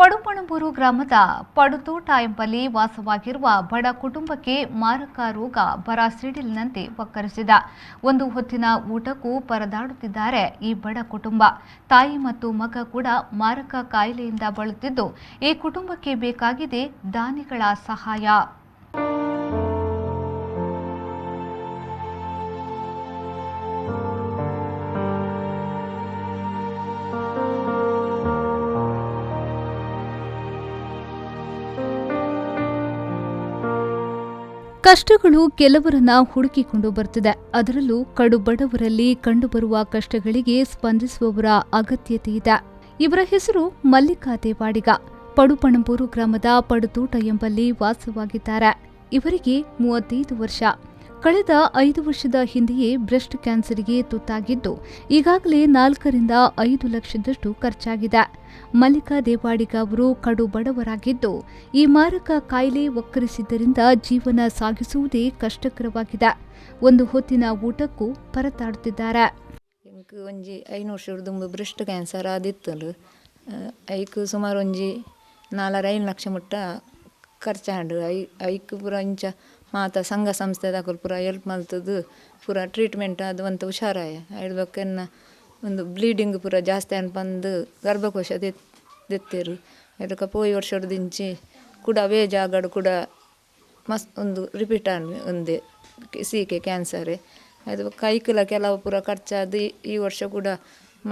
ಪಡುಪಣಂಬೂರು ಗ್ರಾಮದ ಪಡುತೋಟ ಎಂಬಲ್ಲಿ ವಾಸವಾಗಿರುವ ಬಡ ಕುಟುಂಬಕ್ಕೆ ಮಾರಕ ರೋಗ ಬರ ಸಿಡಿಲಿನಂತೆ ವಕ್ಕರಿಸಿದ. ಒಂದು ಹೊತ್ತಿನ ಊಟಕ್ಕೂ ಪರದಾಡುತ್ತಿದ್ದಾರೆ ಈ ಬಡ ಕುಟುಂಬ. ತಾಯಿ ಮತ್ತು ಮಗ ಕೂಡ ಮಾರಕ ಕಾಯಿಲೆಯಿಂದ ಬಳಲುತ್ತಿದ್ದು, ಈ ಕುಟುಂಬಕ್ಕೆ ಬೇಕಾಗಿದೆ ದಾನಿಗಳ ಸಹಾಯ. ಕಷ್ಟಗಳು ಕೆಲವರನ್ನ ಹುಡುಕಿಕೊಂಡು ಬರ್ತಿದೆ. ಅದರಲ್ಲೂ ಕಡು ಬಡವರಲ್ಲಿ ಕಂಡುಬರುವ ಕಷ್ಟಗಳಿಗೆ ಸ್ಪಂದಿಸುವವರ ಅಗತ್ಯತೆ ಇದೆ. ಇವರ ಹೆಸರು ಮಲ್ಲಿಕಾ ದೇವಾಡಿಗ. ಪಡುಪಣಂಬೂರು ಗ್ರಾಮದ ಪಡುತೋಟ ಎಂಬಲ್ಲಿ ವಾಸವಾಗಿದ್ದಾರೆ. ಇವರಿಗೆ 35 ವರ್ಷ. ಕಳೆದ 5 ವರ್ಷದ ಹಿಂದೆಯೇ ಬ್ರೆಸ್ಟ್ ಕ್ಯಾನ್ಸರ್ಗೆ ತುತ್ತಾಗಿದ್ದು, ಈಗಾಗಲೇ 4 ರಿಂದ 5 ಲಕ್ಷದಷ್ಟು ಖರ್ಚಾಗಿದೆ. ಮಲ್ಲಿಕಾ ದೇವಾಡಿಗ ಅವರು ಕಡು ಬಡವರಾಗಿದ್ದು, ಈ ಮಾರಕ ಕಾಯಿಲೆ ವಕ್ಕರಿಸಿದ್ದರಿಂದ ಜೀವನ ಸಾಗಿಸುವುದೇ ಕಷ್ಟಕರವಾಗಿದೆ. ಒಂದು ಹೊತ್ತಿನ ಊಟಕ್ಕೂ ಪರತಾಡುತ್ತಿದ್ದಾರೆ. ಎಂಕ್ ಒಂಜಿ 5 ವರ್ಷದ ದುಂಬು ಬ್ರೆಸ್ಟ್ ಕ್ಯಾನ್ಸರ್ ಆದಿತ್ತಲು. ಐಕ್ ಸುಮಾರು ಒಂಜಿ 4-5 ಲಕ್ಷ ಮುಟ್ಟ ಖರ್ಚಾಂಡು. ಐಕ್ ಪೂರ ಇಂಚ ಮಾತ ಸಂಘ ಸಂಸ್ಥೆದಕುಲು ಪೂರ ಹೆಲ್ಪ್ ಮಲ್ತದು ಪೂರ ಟ್ರೀಟ್ಮೆಂಟ್ ಅದು ಒಂತ ಹುಷಾರಾಯ. ಐಡ್ ಬೊಕ್ಕ ಎನ್ನ ಒಂದು ಬ್ಲೀಡಿಂಗ್ ಪೂರ ಜಾಸ್ತಿ ಅನ್ಪಂದು ಗರ್ಭಕೋಶ ದೆತ್ತೇರು. ಐದಕ್ಕ ಪೋಯಿ ವರ್ಷದಿಂಚಿ ಕೂಡ ಅವೇ ಜಾಗಡು ಕೂಡ ಮಸ್ತ್ ಒಂದು ರಿಪೀಟ್ ಆನ್ ಒಂದೇ ಸೀಕೆ ಕ್ಯಾನ್ಸರೇ. ಅದು ಕೈಕುಲ ಕೆಲವು ಪೂರ ಖರ್ಚಾದು ಈ ವರ್ಷ ಕೂಡ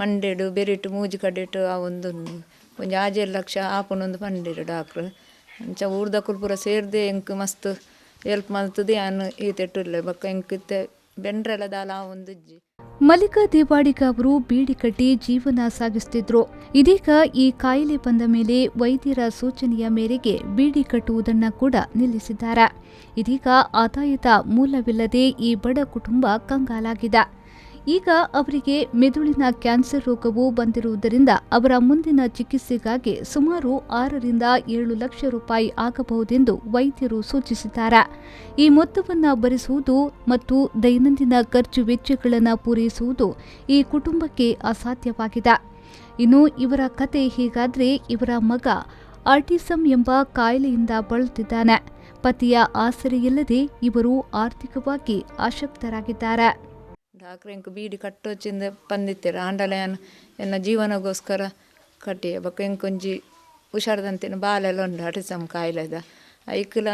ಮಂಡೆಡು ಬೆರಿಟು ಮೂಜಿ ಕಡೆಟು ಆ ಒಂದು ಒಂಜಿ 6 ಲಕ್ಷ ಆಪುನೊಂದು ಪಂಡೇರು ಡಾಕ್ಟ್ರು. ಅಂಚ ಊರ್ದಕುಲು ಪೂರ ಸೇರ್ದೆ ಎಂಕ್ ಮಸ್ತ್ ಹೆಲ್ಪ್ ಮಲ್ತದೆ ಯಾನ್ ಈ ತೆಟ್ಟುಲ್ಲೆ ಬೊಕ್ಕ ಎಂಕ್ ಇತ್ತೆ ಬೆಂಡ್ರೆಲ ದಾಲ ಆ ಒಂದು ಇಜ್ಜಿ. ಮಲ್ಲಿಕಾ ದೇವಾಡಿಗ ಅವರು ಬೀಡಿ ಕಟ್ಟಿ ಜೀವನ ಸಾಗಿಸುತ್ತಿದ್ರು. ಇದೀಗ ಈ ಕಾಯಿಲೆ ಬಂದ ಮೇಲೆ ವೈದ್ಯರ ಸೂಚನೆಯ ಮೇರೆಗೆ ಬೀಡಿ ಕಟ್ಟುವುದನ್ನ ಕೂಡ ನಿಲ್ಲಿಸಿದ್ದಾರೆ. ಇದೀಗ ಆದಾಯದ ಮೂಲವಿಲ್ಲದೆ ಈ ಬಡ ಕುಟುಂಬ ಕಂಗಾಲಾಗಿದೆ. ಈಗ ಅವರಿಗೆ ಮೆದುಳಿನ ಕ್ಯಾನ್ಸರ್ ರೋಗವು ಬಂದಿರುವುದರಿಂದ ಅವರ ಮುಂದಿನ ಚಿಕಿತ್ಸೆಗಾಗಿ ಸುಮಾರು 6 ರಿಂದ 7 ಲಕ್ಷ ರೂಪಾಯಿ ಆಗಬಹುದೆಂದು ವೈದ್ಯರು ಸೂಚಿಸಿದ್ದಾರೆ. ಈ ಮೊತ್ತವನ್ನು ಭರಿಸುವುದು ಮತ್ತು ದೈನಂದಿನ ಖರ್ಚು ವೆಚ್ಚಗಳನ್ನು ಪೂರೈಸುವುದು ಈ ಕುಟುಂಬಕ್ಕೆ ಅಸಾಧ್ಯವಾಗಿದೆ. ಇನ್ನು ಇವರ ಕತೆ ಹೀಗಾದ್ರೆ ಇವರ ಮಗ ಆಟಿಸಂ ಎಂಬ ಕಾಯಿಲೆಯಿಂದ ಬಳಲುತ್ತಿದ್ದಾನೆ. ಪತಿಯ ಆಸರೆಯಿಲ್ಲದೆ ಇವರು ಆರ್ಥಿಕವಾಗಿ ಅಶಕ್ತರಾಗಿದ್ದಾರೆ. ಡಾಕ್ಟ್ರ್ ಎಂಕ್ ಬೀಡಿ ಕಟ್ಟೋಚಿಂದ ಪಂದಿತ್ತೆರ್ ಆಂಡಲ ಯಾನ್ ಎನ್ನ ಜೀವನಗೋಸ್ಕರ ಕಟ್ಟಿಯೆ. ಬೊಕ್ಕ ಎಂಕ್ ಒಂಜಿ ಹುಷಾರ್ದಂತಿನ ಬಾಲೆಲ ಉಂಡು ಆಟಿಸಂ ಕಾಯಿಲೆದ. ಐಕ್ಲ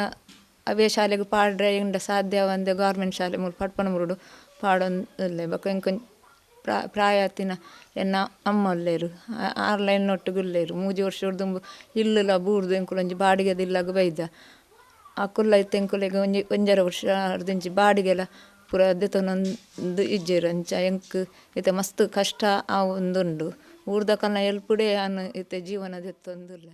ಅವೇ ಶಾಲೆಗ್ ಪಾಡ್ರೆ ಎಂಡ ಸಾಧ್ಯ ಒಂದೆ ಗೌರ್ಮೆಂಟ್ ಶಾಲೆ ಮೂಲು ಪಡ್ಪಣ ಮುರುಡು ಪಾಡೊಂದುಲ್ಲೆ. ಬೊಕ್ಕ ಎಂಕ್ ಒಂಜಿ ಪ್ರಾಯತಿನ ಎನ್ನ ಅಮ್ಮ ಉಲ್ಲೆರ್, ಆರ್ಲ ಎನ್ನೊಟ್ಟುಗು ಉಲ್ಲೆರ್. 3 ವರ್ಷ ದುಂಬು ಇಲ್ಲುಲ ಬೂರ್ದು ಎಂಕುಲು ಒಂಜಿ ಬಾಡಿಗೆದ ಇಲ್ಲಗ್ ಬೈದ. ಅಕುಲ್ಲ ಇತ್ತೆ ಎಂಕುಲೆಗ್ ಒಂಜಿ 1.5 ವರ್ಷ ಅರ್ದಿಂಚಿ ಬಾಡಿಗೆಲ ಪೂರ ದೆತೊನೊಂದು ಇಜ್ಜೆರ್. ಅಂಚ ಎಂಕ್ ಇತ್ತೆ ಮಸ್ತ್ ಕಷ್ಟ ಆವೊಂದುಂಡು. ಊರ್ದಕಲ್ನ ಎಲ್ಪುಡೆ ಯಾನ್ ಇತ್ತೆ ಜೀವನ ದೆತ್ತೊಂದುಲ್ಲೆ.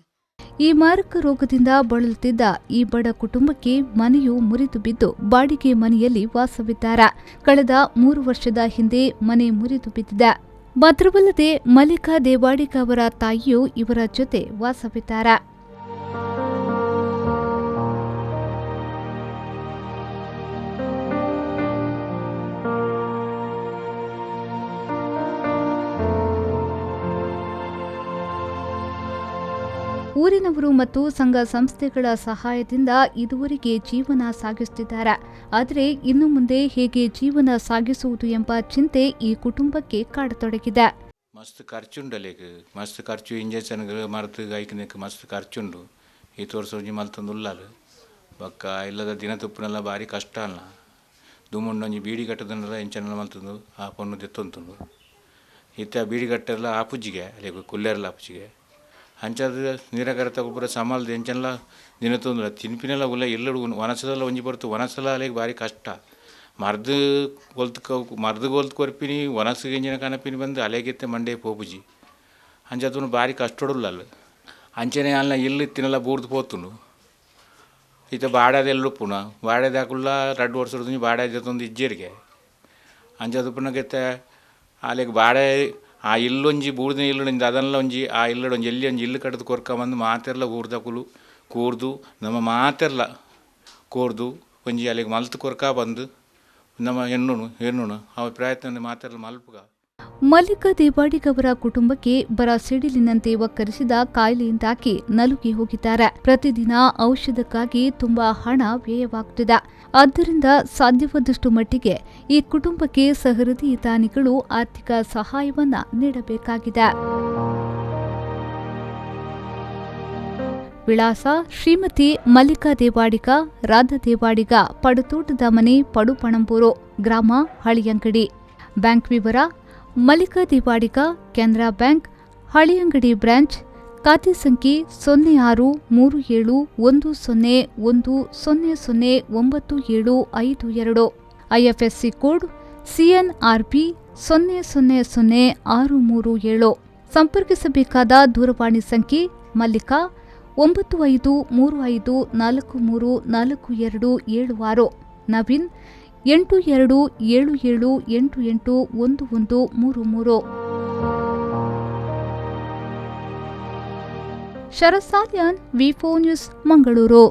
ಈ ಮಾರಕ ರೋಗದಿಂದ ಬಳಲುತ್ತಿದ್ದ ಈ ಬಡ ಕುಟುಂಬಕ್ಕೆ ಮನೆಯು ಮುರಿದು ಬಿದ್ದು ಬಾಡಿಗೆ ಮನೆಯಲ್ಲಿ ವಾಸವಿದ್ದಾರೆ. ಕಳೆದ 3 ವರ್ಷದ ಹಿಂದೆ ಮನೆ ಮುರಿದು ಬಿದ್ದಿದೆ. ಮಾತ್ರವಲ್ಲದೆ ಮಲ್ಲಿಕಾ ದೇವಾಡಿಗ ಅವರ ತಾಯಿಯು ಇವರ ಜೊತೆ ವಾಸವಿದ್ದಾರೆ. ಊರಿನವರು ಮತ್ತು ಸಂಘ ಸಂಸ್ಥೆಗಳ ಸಹಾಯದಿಂದ ಇದುವರೆಗೆ ಜೀವನ ಸಾಗಿಸುತ್ತಿದ್ದಾರೆ. ಆದರೆ ಇನ್ನು ಮುಂದೆ ಹೇಗೆ ಜೀವನ ಸಾಗಿಸುವುದು ಎಂಬ ಚಿಂತೆ ಈ ಕುಟುಂಬಕ್ಕೆ ಕಾಡತೊಡಗಿದೆ. ಮಸ್ತ್ ಖರ್ಚುಂಡು ಅಲ್ಲಿಗೆ, ಮಸ್ತ್ ಖರ್ಚು, ಇಂಜೆಕ್ಷನ್ಗಳು ಮರ್ತು ಐಕನೆಕ್ ಮಸ್ತ್ ಖರ್ಚುಂಡು. ಈ ತೋರ್ಸೋಜಿ ಮಲ್ತೊಂದು ಉಳ್ಳಾಲು ಬೊಕ್ಕ ಇಲ್ಲದ ದಿನ ತುಪ್ಪನೆಲ್ಲ ಭಾರಿ ಕಷ್ಟ ಅಲ್ಲ. ದುಮ್ಮುಂಡೊಂಜಿ ಬೀಡಿ ಕಟ್ಟದನ್ನೆಲ್ಲ ಇಂಚನೆಲ್ಲ ಮಲ್ತೊಂದು ಆ ಪೊಣ್ಣು ದೆತ್ತೊಂತುಂಡು. ಇತ್ತೆ ಆ ಬೀಡಿ ಕಟ್ಟೆಲ್ಲ ಆಪುಜಿಗೆ ಅಲ್ಲಿಗೆ ಕುಲ್ಲೇರೆಲ್ಲ ಆಪುಜಿಗೆ ಅಂಚಾದ ನೀರಕರತ ಗೊಬ್ಬರ ಸಮಾಲ್ದ ಎಂಚೆಲ್ಲ ದಿನ ತೊಂದರೆ ತಿನ್ಪಿನೆಲ್ಲ ಉಲ್ಲ ಎಲ್ಲಡು ವನಸದೆಲ್ಲ ಒಂಜಿ ಬರ್ತು. ವನಸಲ ಅಲ್ಲಿಗೆ ಭಾರಿ ಕಷ್ಟ. ಮರ್ದು ಗೊಲ್ತು ಮರ್ದು ಗೊಲ್ತು ಕೊರ್ಪಿನಿ ವನಸ್ಸು ಗಿಂಜಿನ ಕನಪಿನಿ ಬಂದು ಅಲೆಗಿತ್ತೆ ಮಂಡೆ ಪೋಪುಜಿ. ಅಂಚಾತುನು ಭಾರಿ ಕಷ್ಟೊಡುಲ್ಲ ಅಲ್ಲಿ. ಅಂಚನೆ ಅಲ್ಲ ಇಲ್ಲು ಇತ್ತಿನೆಲ್ಲ ಬೂರ್ದು ಪೋತುಂಡು. ಇತ್ತ ಬಾಡದೆಲ್ಲ ಉಪ್ಪುನ ಬಾಡೆದ ಹಾಕುಲ್ಲ 2 ವರ್ಷದ ಬಾಡೆ ಜೊತೊಂದು ಇಜ್ಜೇರಿಗೆ ಅಂಚಾದ ಉಪ್ಪುನಗೆತ್ತೆ ಅಲ್ಲಿಗೆ ಬಾಡೆ ಆ ಇಲ್ಲೊಂಜಿ ಬೂರ್ದಿನ ಇಲ್ಲೊಂಜಿ ಅದನ್ನೆಲ್ಲ ಒಂಜಿ ಆ ಇಲ್ಲಡೊಂಜಿ ಎಲ್ಲಿ ಒಂಜಿ ಇಲ್ಲು ಕಡ್ದು ಕೊರ್ಕ ಬಂದು ಮಾತೆರ್ಲ ಊರ್ದಕುಲು ಕೂರ್ದು ನಮ್ಮ ಮಾತೆರ್ಲ ಕೋರ್ದು ಒಂಜಿ ಅಲ್ಲಿಗೆ ಮಲ್ತು ಕೊರ್ಕ ಬಂದು ನಮ್ಮ ಹೆಣ್ಣುನು ಹೆಣ್ಣುನು ಅವ ಪ್ರಯತ್ನ ಮಾತೆರ್ಲ ಮಲ್ಪುಗ. ಮಲ್ಲಿಕಾ ದೇವಾಡಿಗ ಅವರ ಕುಟುಂಬಕ್ಕೆ ಬರ ಸಿಡಿಲಿನಂತೆ ಒಕ್ಕರಿಸಿದ ಕಾಯಿಲೆಯಿಂದಾಗಿ ನಲುಗಿ ಹೋಗಿದ್ದಾರೆ. ಪ್ರತಿದಿನ ಔಷಧಕ್ಕಾಗಿ ತುಂಬಾ ಹಣ ವ್ಯಯವಾಗುತ್ತಿದೆ. ಆದ್ದರಿಂದ ಸಾಧ್ಯವಾದಷ್ಟು ಮಟ್ಟಿಗೆ ಈ ಕುಟುಂಬಕ್ಕೆ ಸಹೃದಯಿ ದಾನಿಗಳು ಆರ್ಥಿಕ ಸಹಾಯವನ್ನ ನೀಡಬೇಕಾಗಿದೆ. ವಿಳಾಸ: ಶ್ರೀಮತಿ ಮಲ್ಲಿಕಾ ದೇವಾಡಿಗ, ರಾಧಾ ದೇವಾಡಿಗ, ಪಡುತೋಟದ ಮನೆ, ಪಡುಪಣಂಬೂರು, ಗ್ರಾಮ ಹಳಿಯಂಗಡಿ. ಬ್ಯಾಂಕ್ ವಿವರ: ಮಲ್ಲಿಕಾ ದೇವಾಡಿಗ, ಕೆನರಾ ಬ್ಯಾಂಕ್, ಹಳಿಯಂಗಡಿ ಬ್ರಾಂಚ್, ಖಾತೆ ಸಂಖ್ಯೆ 06 37 10 1 0 0 9 7 5 2, IFSC code CNRP 0 0 0 6 3 7. ಸಂಪರ್ಕಿಸಬೇಕಾದ ದೂರವಾಣಿ ಸಂಖ್ಯೆ Mallika 9 5 3 5 4 3 4 2 7 6, Naveen 8 2 7 7 8 8 1 1 3 3. Sharath Salian, V4 news, Mangaluru.